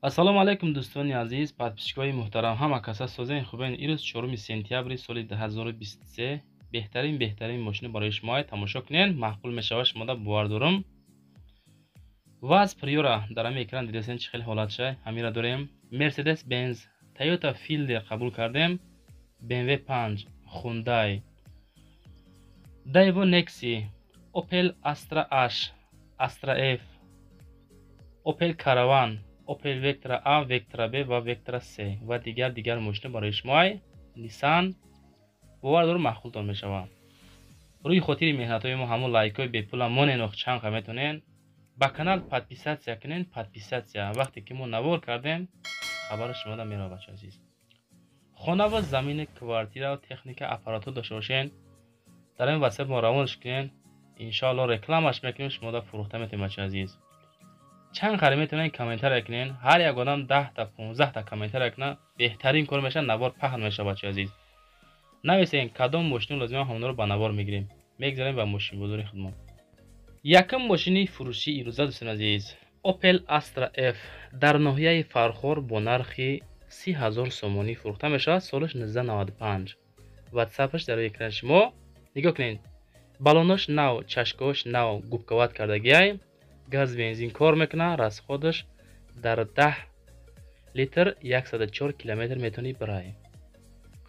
Ассалому алайкум, дӯстони азиз, подписчикои муҳтарам, ҳама каса созен, хубен. Ирӯз 4 сентябри соли 2023 беҳтарин мошина барои шумо тамошо кунен, маъқул мешавад шумода, бовар дорам. ВАЗ Приора дар ҳамин экран дидасен, чӣ хеле ҳолатша ҳамира дорем. Mercedes Benz, Toyota Fielder қабул кардем, BMW 5, Hyundai, Daewoo Nexi, Opel Astra H, Astra F, Opel Caravan, Opel Vectra A, Vectra B ва Vectra C ва дигар мошина барои шумо. Nissan, бовар дорам, маъқултон мешавад. Рӯи хотири меҳнатҳои мо ҳамон лайкҳои бепула монен, ох, чанд қа метонен ба канал подписаться кунен, подписаться. Вақте ки мо навор кардем, хабари шумода меравад, бача азиз. Хона ва замини, квартира, техника, аппаратҳо дошта бошен, дар ин ватсап мо равонаш кунен, иншоалло рекламаш мекунем, шумода фурӯхта метавонем, бача азиз. Чанд қари метавонен комментария кунен, ҳар як одам 10-та, 15-та комментария кунад, беҳтарин кор мешавад, навор паҳн мешавад, бача азиз. Нависен кадом мошини лозима, ҳамонро ба навор мегирем, мегзарем ба мошинбозори худмон. Якум мошини фурӯшии ирӯза, дӯстони азиз, Opel Astra F дар ноҳияи Фархор бо нархи 30 000 сомонӣ фурӯхта мешавад, солаш 1995. Ватсапаш дар рӯи экрани шумо нигоҳ кунед. Балонош нав, чашкаош нав, губковать кардагиай, газ, бензин кор мекунад, расходаш дар 10 литр 104 километр метавонӣ бирай.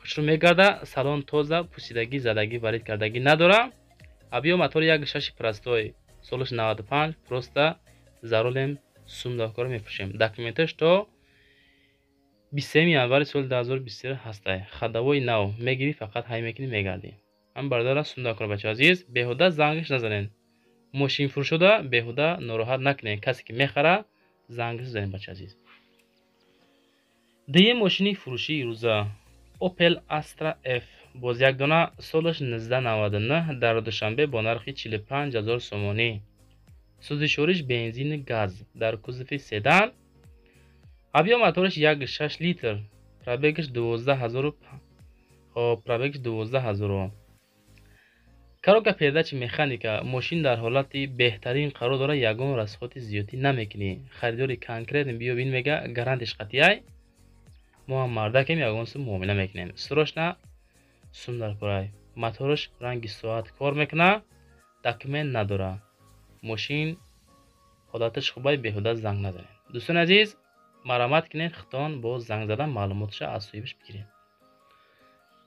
Хушрӯ мегарда, салон тоза, пусидагӣ, задагӣ, варид кардагӣ надора. Объём мотори 1,6 простой, солаш 95, просто за рулем сум дакора мепӯшем. Документаш то 23 январи соли 2023 ҳастай. Ходовой нав, мегирӣ, фақат ҳай мекунӣ, мегардӣ. Ҳам бардора сум дакора, бача азиз, беҳуда зангаш назанен. Мошинфурӯшода беҳуда нороҳат накунед, касе ки мехара, зангаш занед, бача азиз. Дуюм мошини фурӯшии ирӯза Opel Astra F, боз як дона, солаш 1999, дар Душанбе бо нархи 45 000 сомонӣ. Сӯзишвориш бензини газ, дар кузови седан, объём мотораш 1,6 литр, пробегаш 12 000, хоб, пробегаш 12 000. Коробка передачи механика, мошин дар ҳолати беҳтарин қарор дорад, ягон расходи зиёдӣ намекунӣ. Харидори конкретно биё бин, мега, гарантиш қатъияй. Мо ҳам мардакем, ягон сум муомила мекунем. Срочно сум дар корай. Мотораш ранги соат кор мекунад, документ надорад. Мошин ҳолаташ хубай, беҳуда занг назанед. Дӯстони азиз, марҳамат кунед, худтон бо занг задан маълумотша аз соҳибаш бигиред.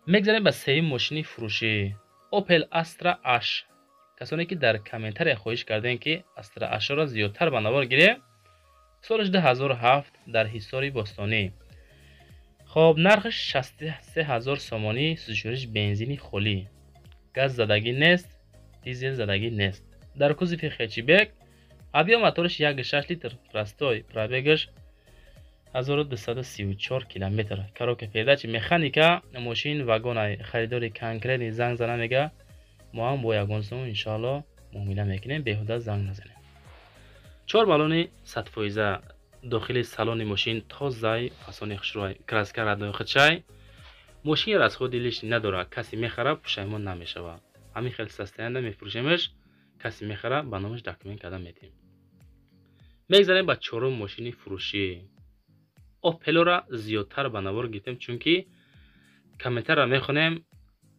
Мегзарем ба сеюм мошини фурӯшӣ. Opel Astra H. Касоне ки дар комментария хоҳиш кардем, ки Astra H-ро зиёдтар ба навор гирем, солаш 2007, дар Ҳисори Бостонӣ. Хоб, нархаш 63 000 сомонӣ, сӯзишвориш бензини холӣ. Газ задагӣ нест, дизел задагӣ нест. Дар кузови хэтчбек, объём мотораш 1,6 литр, простой, пробегаш 1234 километр. Коробка передачи механика, мошин вагонай, харидори конкретный занг зана, мега, мо ҳам бо ягон сум иншоалло муомила мекунем, беҳуда занг назанем. Чор балони 100%, дохили салони мошин тозай, фасони хушрӯй, краска родной худшай. Мошин расходи лишний надорад, касе мехара, пушаймон намешавад. Ҳамин хел состояние мефурӯшемаш, касе мехара, ба номаш документ карда метиҳем. Мегзарем ба чорум мошини фурӯшӣ. Опелора зиёдтар ба навор гирифтем, чунки комментарро мехонем,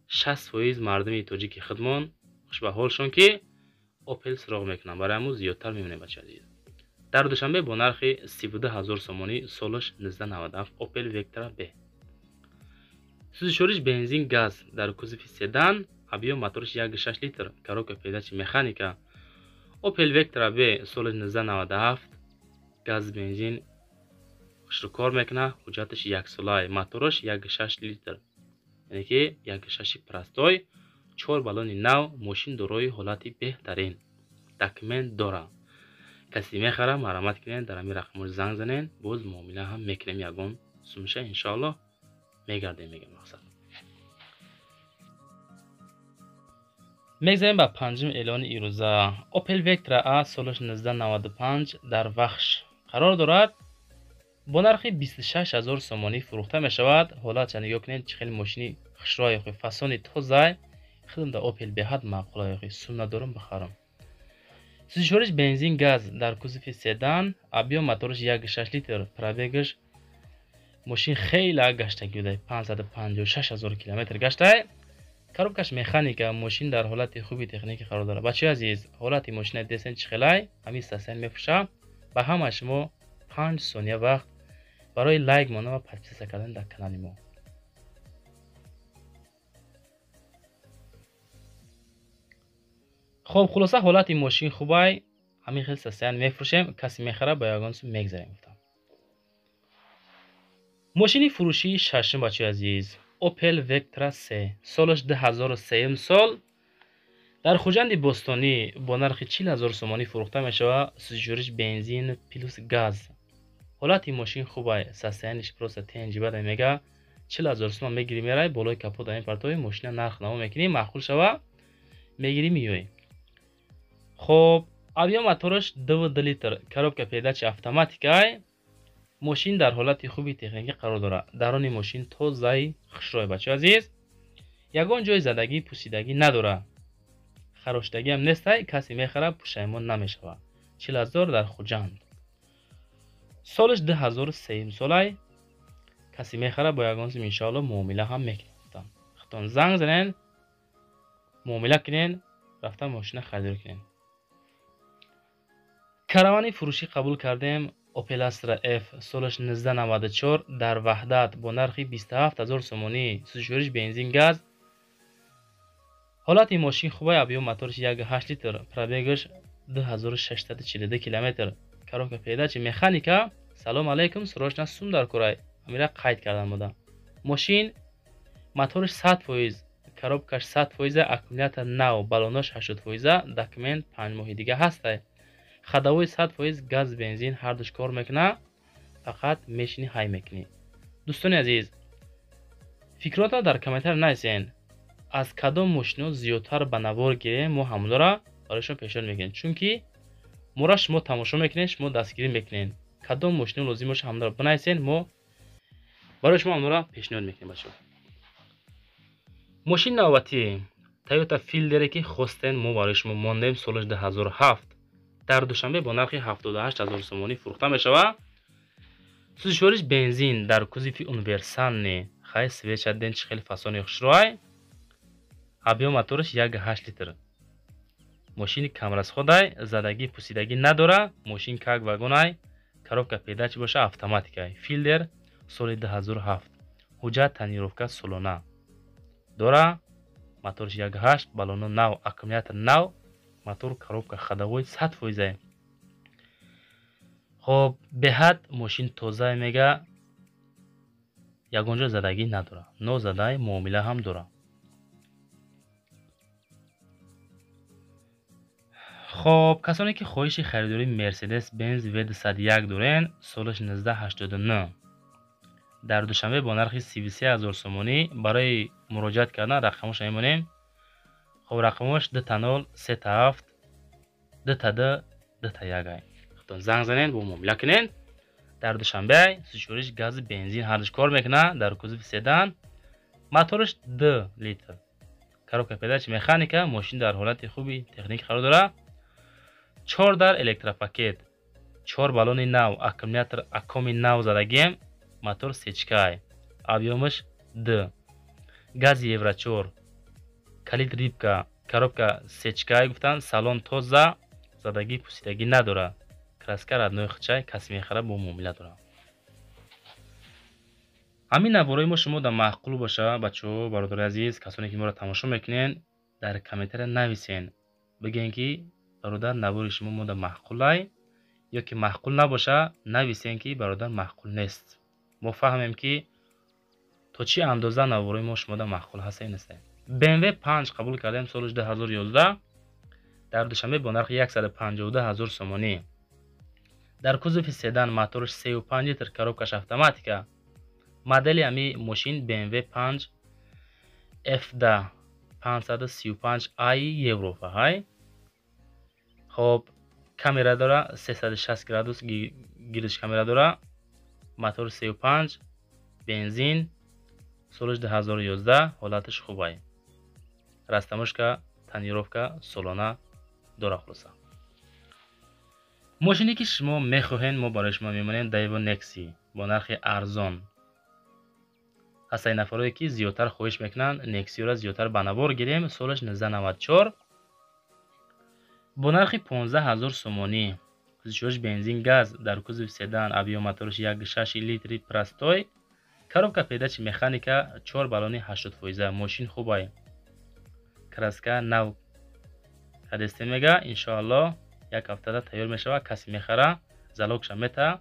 60% мардуми тоҷики худмон хушбаҳолшон, ки Опел суроғ мекунанд, барои ҳамун зиёдтар мемонем, бача азиз. Дар Душанбе бо нархи 32 000 сомонӣ, солаш 1997, Opel Vectra B. Сӯзишвориш бензин газ, дар кузови седан, объём мотораш 1,6 литр, коробка передачи механика. Opel Vectra B соли 1997, газ, бензин хушрӯ кор мекунад, ҳуҷҷаташ яксолай, мотораш 1,6 литр, яъне ки 1,6 простой, чор балони нав, мошин дорои ҳолати беҳтарин, документ дорад. Касе мехара, марҳамат кунед, дар ҳамин рақамҳо занг занед, боз муомила ҳам мекунем, ягон сумша иншоалло мегардем, мегам мақсад. Мегзарем ба панҷум эълони ирӯза. Opel Vectra A, солаш 1995, дар Вахш қарор дорад, бо нархи 26 000 сомонӣ фурӯхта мешавад. Ҳолатша нигоҳ кунед, чӣ хеле мошини хушрӯй, фасони тозай. Худам да Opel беҳад маъқулай, сум надорам, бихарам. Сӯзишвориш бензин газ дар кузови седан, объём мотораш 1,6 литр, пробегаш мошин хеле гаштагӣ буда, 556 ҳазор километр гаштай. Коробкаш механика, мошин дар ҳолати хуби техникӣ қарор дорад. Бачаҳои азиз, ҳолати мошина десен чӣ хелай, ҳамин сасен мепӯша. Ба ҳама шумо 5 сония вақт барои лайк мондан ва подписка кардан дар канали мо. Хоб, хулоса ҳолати мошин хубай, ҳамин хел сасен мефурӯшем, касе мехара ба ягон сум мегзарем гуфтам. Мошини фурӯшии шашум бачаҳои азиз, Opel Vectra C, солаш 2003 сол, дар Хуҷанди Бостонӣ бо нархи 40 ҳазор сомонӣ фурӯхта мешавад. Сӯзишвориш бензин плюс газ. Ҳолати мошин хубай, состояниш просто тенҷи бада мега. 40 ҳазор сомон мегирӣ мерай, болои капот ин партои мошина нарх намо мекунӣ, маъқул шава мегирӣ миёӣ. Хоб, объём мотораш 2,2 литр, коробка передачи автоматикай. Мошин дар ҳолати хуби техникӣ қарор дорад. Дарони мошин тозаи хушрӯй бачаҳои азиз. Ягон ҷои задагӣ пусидагӣ надорад. Хароштагиам нестай, касе мехара пушаймон намешавад. 40 ҳазор дар Хуҷанд. Солаш 2003 солай. Касе мехара бо ягон сум иншоалло муомила ҳам мекунад. Худтон занг занен, муомила кунен, рафта мошина харидорӣ кунен. Каравани фурӯшӣ қабул кардем. Opel Astra F солаш 1994 дар Ваҳдат бо нархи 27 ҳазор сомонӣ, сӯзишвориш бензин газ. Ҳолати мошин хубай, объём мотораш 1,8 литр, пробегаш 2642 километр, коробка передачи механика. Салом алейкум, срочно сум дар курай. Амира қайд кардан буда. Мошин мотораш 100%, коробкаш 100%, аккумулятор нав, баллонош 80%, документ 5 моҳи дига ҳастай. Ходовой 100% газ бензин ҳардуш кор мекуна, фақат мешини ҳай мекунӣ. Дӯстони азиз, фикротро дар комментар нависен, аз кадом мошино зиёдтар ба навор гирем, мо ҳамонро барои шумо пешниҳод мекунем, чунки моро шумо тамошо мекунед, шумо дастгирӣ мекунед. Кадом мошино лозим боша ҳамонро бинависен, мо барои шумо ҳамонро пешниҳод мекунем бачаҳо. Мошини навбатӣ Toyota Fielder ки хостен мо барои шумо мондем, солаш 2007 дар Душанбе бо нархи 78 ҳазор сомонӣ фурӯхта мешавад. Сӯзишвориш бензин дар кузови универсални. Хай свеча ден чӣ хеле фасони хушрӯай. Объём мотораш 1,8 литр. Мошини камрасходай, задагӣ пусидагӣ надора, мошин как вагонай, коробка передачи боша автоматикай. Fielder соли 2007. Ҳуҷҷат тонировка солона дора, мотораш 1,8, баллоно нав, аккумулятор нав, мотор коробка ходовой 100%. Хоб, беҳад мошин тоза мега, ягон ҷо задагӣ надора, нозадай муомила ҳам дора. Хоб, касоне ки хоҳиши харидории Mercedes Benz V201 дорен, солаш 1989 дар Душанбе бо нархи 33 ҳазор сомонӣ барои муроҷиат кардан рақамошро мемонем. Хоб, рақамош 2-0 3-7 2-2 2-1. Худтон занг занен, бо муомила кунен. Дар Душанбе сӯзишвориш газ бензин ҳардуш кор мекунад, дар кузови седан, мотораш 2 литр, коробка передачи механика, мошин дар ҳолати хуби техникӣ қарор дорад. 4 дар электропакет, 4 баллони нав, аккумулятор акоми нав задагием, мотор сечкай, объёмаш 2, гази Евро 4, калид рибка, коробка сечкай гуфтан, салон тоза, задагӣ пусидагӣ надора, краска родной хучай, касе мехара бо муомила дора. Ҳамин наворои мо шумо дар маъқул боша, бачаҳо, бародари азиз, касоне ки моро тамошо мекунен, дар комментария нависен, бигӯен ки бародар навори шумо мо дар маъқулай, ё ки маъқул набоша, нависен ки бародар маъқул нест. Мо фаҳмем ки то чӣ андоза наворои мо шумо дар маъқул ҳастем нестем. BMW 5 қабул кардем соли 2011 дар Душанбе бо нархи 152 ҳазор сомонӣ. Дар кузови седан, мотораш 3,5 литр, коробкаш автоматика. Модели ҳами мошин BMW 5 F10 535 i Европа ҳай. Хоб, камера дора, 360 градус гирдиш камера дора, мотор 3,5, бензин, солаш 2011, ҳолаташ хубай. Растамошка, тонировка солона дора хулоса. Мошине ки шумо мехоҳед, мо барои шумо мемонем Daewoo Nexi бо нархи арзон. Ҳастаи нафарое ки зиёдтар хоҳиш мекунанд Nexi-ро зиёдтар ба навор гирем, солаш 1994 бо нархи 15 000 сомонӣ. Сӯзишвориш бензин газ, дар кузови седан, объём мотораш 1,6 литри простой, коробка передачи механика, 4 баллони 80%. Мошин хубай. Краска нав кадесте мега, иншоаллоҳ як ҳафтада тайёр мешавад, касе мехара, залогша мета.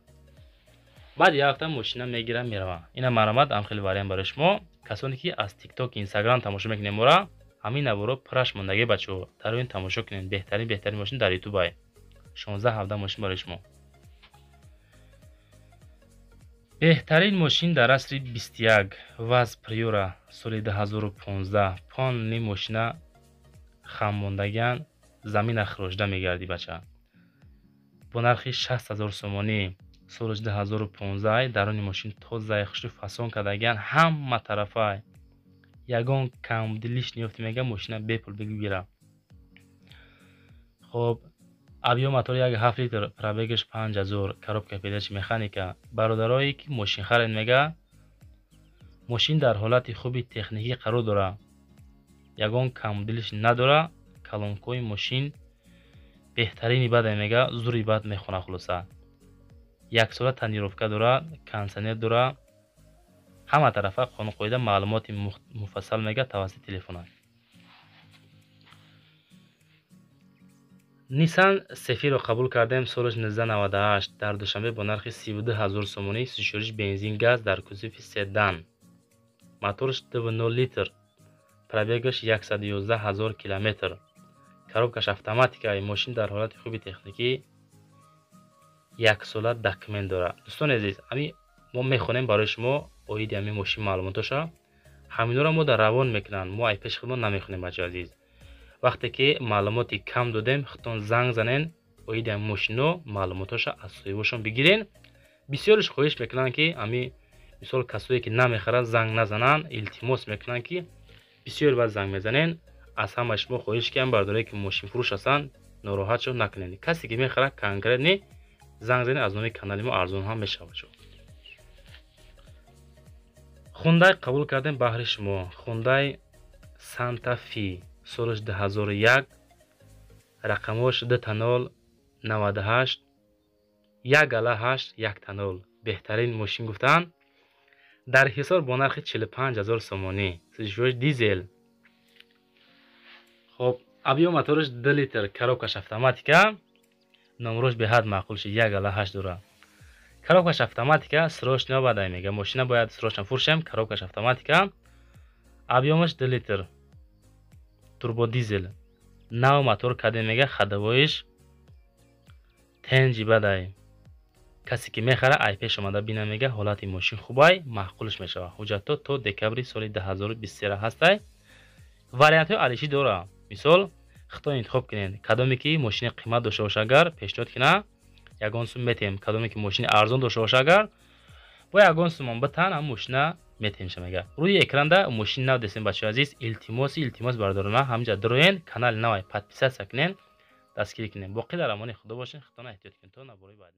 Баъд як ҳафта мошина мегира мерава. Ина марҳамат, ам хеле вариант барои шумо. Касоне ки аз TikTok, Instagram тамошо мекунед мора, ҳамин наворо пурраш мондагӣ бачаҳо. Тароин тамошо кунед. Беҳтарин беҳтарин мошин дар YouTube ай. 16-17 мошин барои шумо. Беҳтарин мошин дар асри 21 ВАЗ Приора соли 2015 полный мошина хам мондагиан, замина хироҷда мегардӣ бача. Бо нархи 60 000 сомонӣ, соли 2015, даруни мошин тозаи хушрӯ фасон кардагиан, ҳама тарафай. Ягон камбуди лишний ёфти мега, мошина бепул бигира. Хоб, объём мотор 1,7 литр, пробегаш 5000, коробка передачи механика. Бародарое ки мошин харед мега, мошин дар ҳолати хуби техникӣ қарор дорад. Ягон камбуди лишний надорад. Колонкаҳои мошин беҳтарини баде мега, зури бад мехонад хулоса. Яксола тонировка дорад, кондитсионер дорад. Ҳама тарафа қонун қоида маълумоти муфассал мега тавассути телефона. Nissan Cefiro қабул кардем солаш 1998 дар Душанбе бо нархи 32 000 сомонӣ, сӯзишвориш бензин газ, дар кузови седан. Мотораш 2,0 литр, пробегаш 111 000 километр. Коробкаш автоматика, мошин дар ҳолати хуби техникӣ, яксола документ дорад. Дӯстони азиз, ами мо мехонем барои шумо оиди ҳамин мошин маълумотоша. Ҳаминҳоро мо дар равон мекунанд, мо ай пеши худмон намехонем бачаҳои азиз. Вақте ки маълумоти кам додем, худтон занг занен, оиди ҳамин мошино маълумотоша аз соҳибошон бигирен. Бисёриш хоҳиш мекунанд ки ами мисол касое ки намехаранд занг назананд, илтимос мекунанд ки бисёр вақт занг мезанен. Аз ҳамаи шумо хоҳиш киам бародарое ки мошинфурӯш ҳастанд, нороҳат шо накунед. Касе ки мехарад конкретно занг занед, аз номи канали мо арзон ҳам мешавад. Хундай қабул кардем баҳри шумо. Хундай Санта Фи солаш 2001, рақамош 2-0 98 1-8 1-0. Беҳтарин мошин гуфтанд. Дар Ҳисор бо нархи 45 000 сомонӣ. Сӯзишвориш дизел. Хоб, объём мотораш 2 литр, коробкаш автоматика. Номрош беҳад маъқул шид, 1-8 дора. Коробкаш автоматика, срочно бадай мега. Мошина бояд срочно фурӯшем, коробкаш автоматика. Объёмаш 2 литр. Турбодизел. Нав мотор кардем мега, ходовоиш тенҷи бадай. Касе ки мехара ай пеш омада бина мега, ҳолати мошин хубай, маъқулш мешавад. Ҳуҷҷатҳо то декабри соли 2023 ҳастай. Вариантҳои алишӣ дора. Мисол, худтон интихоб кунед. Кадоме ки мошини қимат дошта боша агар пешниҳод кина, ягон сум метем. Кадоме ки мошини арзон дошта боша агар, бо ягон сумон битан ҳам мошина метемша мега. Рӯи экранда мошини нав десем бачаҳои азиз, илтимоси илтимос бародарона, ҳаминҷа дароен, канали навай подписаться кунед, дастгирӣ кунед. Боқӣ дар амони Худо бошед, худтона эҳтиёт кунед то навори баъд.